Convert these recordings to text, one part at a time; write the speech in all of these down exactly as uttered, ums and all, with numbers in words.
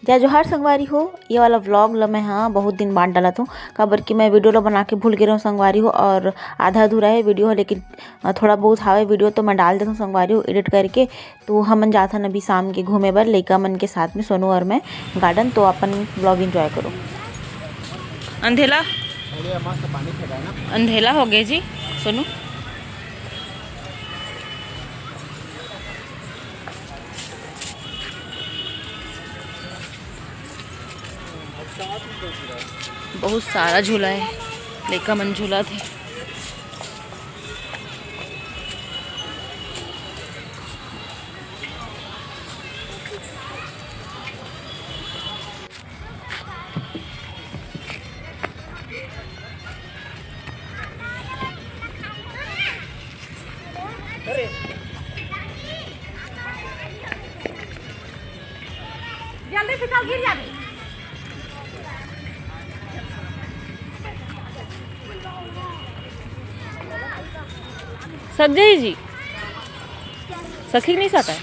जय जोहार संगवारी हो, ये वाला vlog ल मैं ह बहुत दिन बाद डालत हूँ, काबर कि मैं video ल बना के भूल गे रहूँ संगवारी हो, और आधा अधूरा है video ह, लेकिन अ, थोड़ा बहुत हावे video तो मैं डाल देत हूँ संगवारी हो edit करके। तो हमन जाथन अभी शाम के घूमे बर लइका मन के साथ में, सोनू और मैं garden। तो अपन vlog enjoy करो। अंधेला, बढ़िया मस्त पानी फेंका है ना। अंधेला हो गए जी सोनू। बहुत सारा झूला है, लइका मन झूलत हे। जल्दी फिसल गिर जाबे। सक जाही जी, सखी नहीं सका।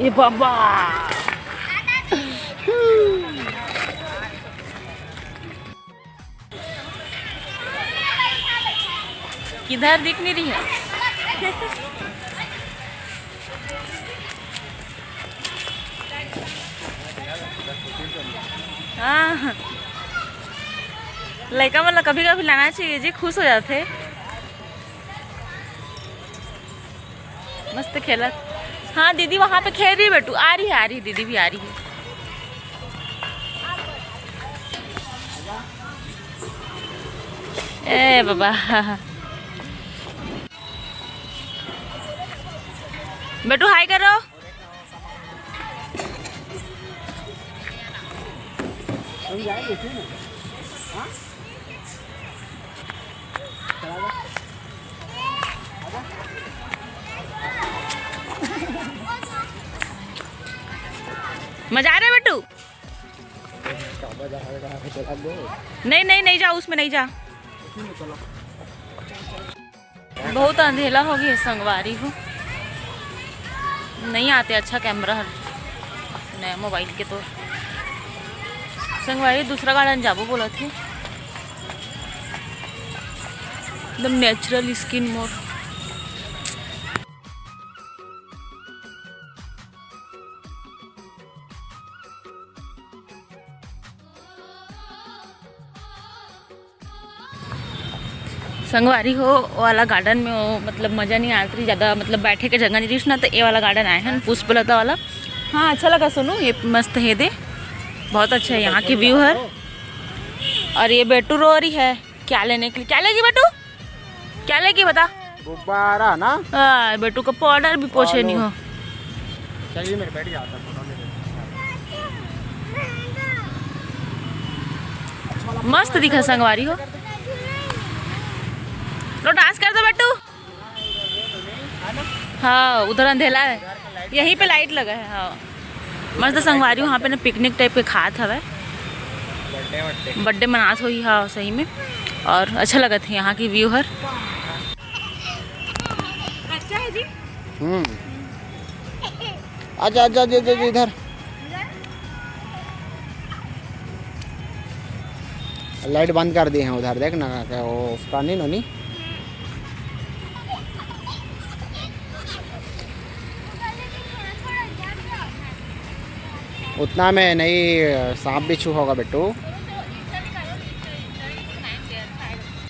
ये बाबा। किधर दिख नहीं रही है? हाँ, लइका मन ला कभी कभी लाना चाहिए जी, खुश हो जाते। मस्त खेलत। हाँ दीदी वहाँ पे खेल रही है बेटू, आ रही है, आ रही है, दीदी भी आ रही है। ए बाबा। बेटू हाय करो। मजा आ रहा है बेटू? नहीं नहीं नहीं जा, उसमें नहीं जा। बहुत अंधेला हो गया संगवारी हो, नहीं आते अच्छा कैमरा हर नया मोबाइल के तो। संगवारी दूसरा garden जाबो बोलत हे, एकदम natural skin मोर। संगवारी हो, वो वाला garden में वो, मतलब, मजा नहीं आत रही ज़्यादा, मतलब, बैठे के जगह नहीं रही ना, तो ये वाला garden आए हैं पुष्पलता वाला। हाँ, अच्छा लगा सोनू, ये मस्त है दे, बहुत अच्छा है यहाँ की view है। और ये बेटू रो रही है, क्या लेने के लिए, क्या लेगी बेटू, क्या लेगी बता? गुब्बारा ना? हाँ, बेटू का powder भी पोछे नहीं हो। चलिए, मेरे बैठ जाता है, photo ले लेते हैं। मस्त दिखा संगवारी हो। लो, dance कर दो बेटू। हाँ, उधर अंधेला है, यहीं पे light लगा है। हाँ, मस्त संगवारी वहाँ पे ना picnic type के खात हवे, birthday मनात होही। हाँ, सही में, और अच्छा लगत है यहाँ की view हर। अच्छा है जी। हम्म। आजा, आजा, आजा, आजा, इधर। Light बंद कर दिए हैं उधर, देख ना, क्या वो उसका नहीं नोनी। उतना में नहीं, सांप बिच्छू होगा बेटू।